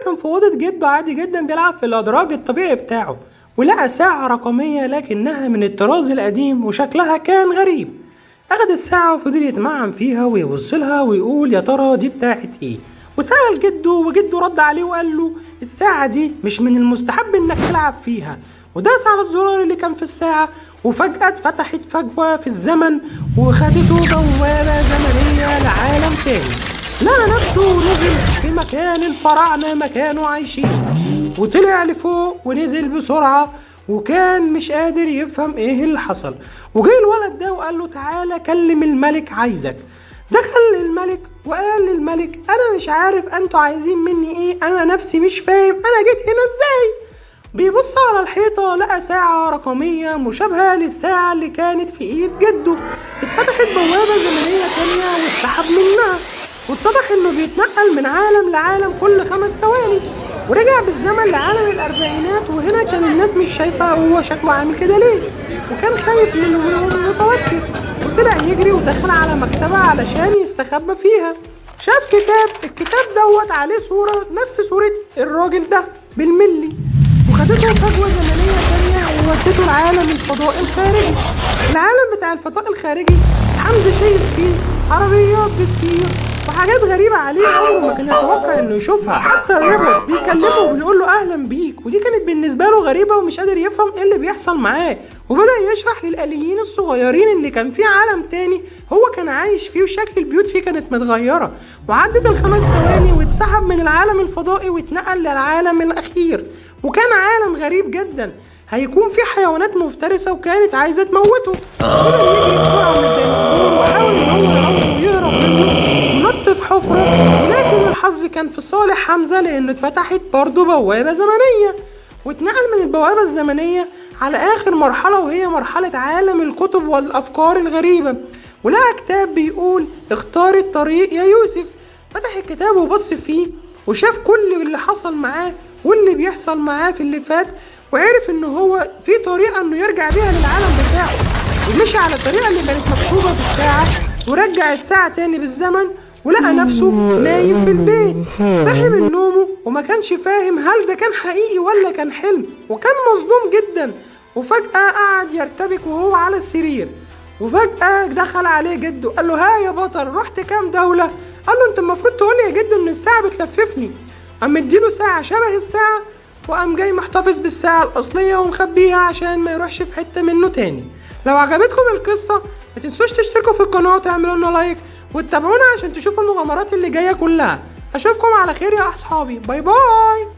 كان في أوضة جده عادي جدا بيلعب في الأدراج الطبيعي بتاعه، ولقى ساعة رقمية لكنها من الطراز القديم وشكلها كان غريب. أخد الساعة وفضل يتمعن فيها ويبص لها ويقول يا ترى دي بتاعت إيه؟ وسأل جده، وجده رد عليه وقال له الساعة دي مش من المستحب إنك تلعب فيها. وداس على الزرار اللي كان في الساعة، وفجأة اتفتحت فجوة في الزمن وخدته بوابة زمنية لعالم تاني. لقى نفسه نزل في مكان الفراعنة مكانه عايشين، وطلع لفوق ونزل بسرعة، وكان مش قادر يفهم ايه اللي حصل. وجه الولد ده وقال له تعالى كلم الملك عايزك. دخل الملك وقال للملك انا مش عارف انتوا عايزين مني ايه، انا نفسي مش فاهم انا جيت هنا ازاي. بيبص على الحيطة لقى ساعة رقمية مشابهة للساعة اللي كانت في ايد جده. اتفتحت بوابة زمنية تانية واتسحب منها، واتضح انه بيتنقل من عالم لعالم كل 5 ثواني، ورجع بالزمن لعالم الاربعينات. وهنا كان الناس مش شايفة هو شكله عامل كده ليه، وكان خايف منه ومتوتر، وطلع يجري ودخل على مكتبة علشان يستخبى فيها. شاف كتاب، الكتاب دوت عليه صورة نفس صورة الراجل ده بالملي، وخدته فجوة زمنية تانية وودته العالم الفضائي الخارجي. العالم بتاع الفضاء الخارجي حمزة شايف فيه عربيات بتطير وحاجات غريبة عليه عمره ما كان يتوقع انه يشوفها. حتى الروبوت بيكلمه وبيقول له اهلا بيك، ودي كانت بالنسبة له غريبة ومش قادر يفهم ايه اللي بيحصل معاه. وبدأ يشرح للآليين الصغيرين ان كان في عالم تاني هو كان عايش فيه وشكل البيوت فيه كانت متغيرة. وعدت ال5 ثواني واتسحب من العالم الفضائي واتنقل للعالم الأخير، وكان عالم غريب جدا هيكون في حيوانات مفترسة وكانت عايزة تموته. فضل يجري بسرعة من الديناصور وحاول ان هو يهرب منه ونط في حفرة، ولكن الحظ كان في صالح حمزة لأنه اتفتحت برضه بوابة زمنية، واتنقل من البوابة الزمنية على آخر مرحلة وهي مرحلة عالم الكتب والأفكار الغريبة. ولقى كتاب بيقول اختار الطريق يا يوسف. فتح الكتاب وبص فيه وشاف كل اللي حصل معاه واللي بيحصل معاه في اللي فات، وعرف ان هو في طريقة انه يرجع بيها للعالم بتاعه، ومشي على الطريقة اللي كانت مكتوبة في الساعة، ورجع الساعة تاني بالزمن، ولقى نفسه نايم في البيت. صحي من نومه وما كانش فاهم هل ده كان حقيقي ولا كان حلم، وكان مصدوم جدا. وفجأة قعد يرتبك وهو على السرير، وفجأة دخل عليه جده قال له ها يا بطل رحت كام دولة؟ قال له انت المفروض تقولي يا جدو ان الساعة بتلففني. قام مديله ساعة شبه الساعة، وقام جاي محتفظ بالساعة الأصلية ومخبيها عشان ما يروحش في حتة منه تاني. لو عجبتكم القصة ما تنسوش تشتركوا في القناة وتعملوا لنا like وتتابعونا عشان تشوفوا المغامرات اللي جاية كلها. أشوفكم على خير يا أصحابي، bye bye.